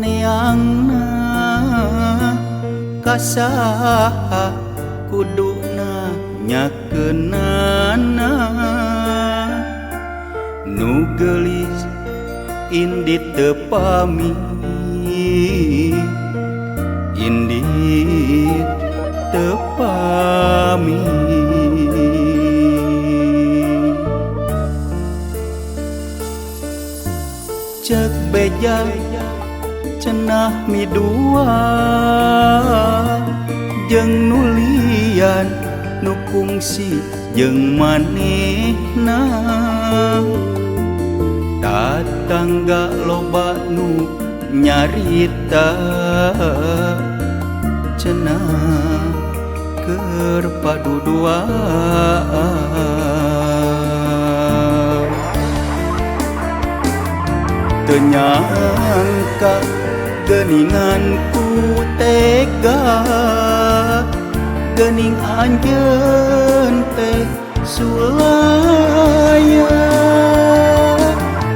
Neangna kasaha kuduna nyakeunana nu geulis indit teu pami indit teu pami. Cek beja cenah midua jeung nulian nu kungsi jeung manehna tatangga loba nu nyarita cenah keur paduduaan. Teu nyangka geuningan ku tega geuning anjeun teh sulaya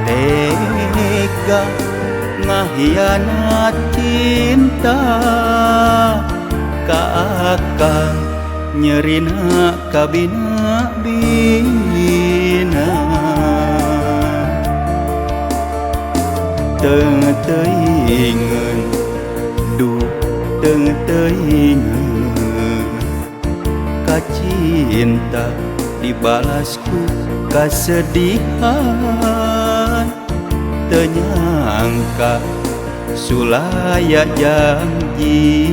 tega ngahianat cinta ka akang nyerina kabina bina. Teu teuingeun duh teu teuingeun ka cinta dibalas ku kasedihan teu nyangka sulaya janjina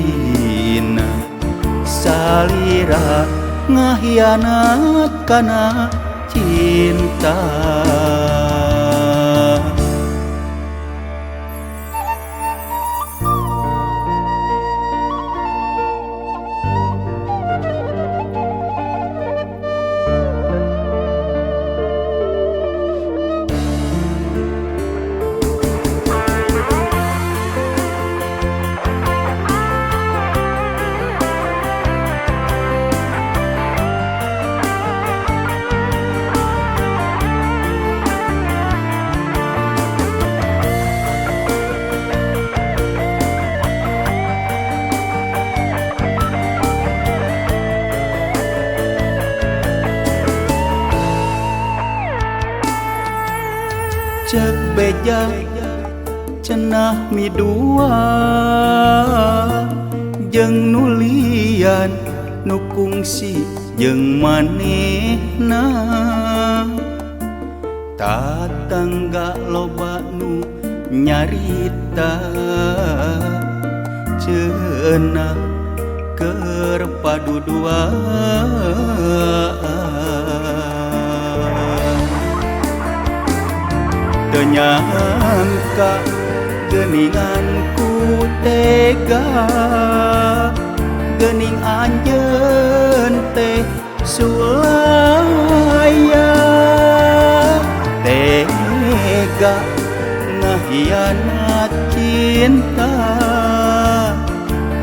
salira ngahianat kana cinta. Cek beja cenah midua jeung nulian nu kungsi jeung manehna tatangga loba nu nyarita cenah keur paduduaan. Teu nyangka geuningan ku tega geuning anjeun teh sulaya tega ngahianat cinta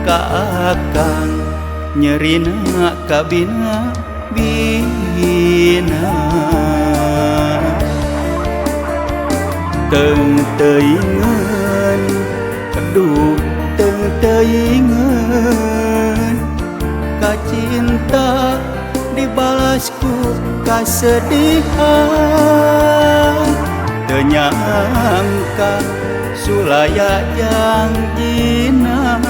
ka akang nyerina kabina bina. Teu teuingeun duh teu teuingeun ka cinta dibalas ku kasedihan teu nyangka sulaya janjina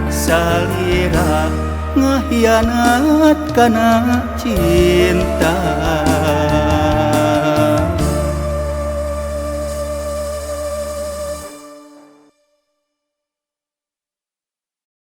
salira ngahianat kana cinta.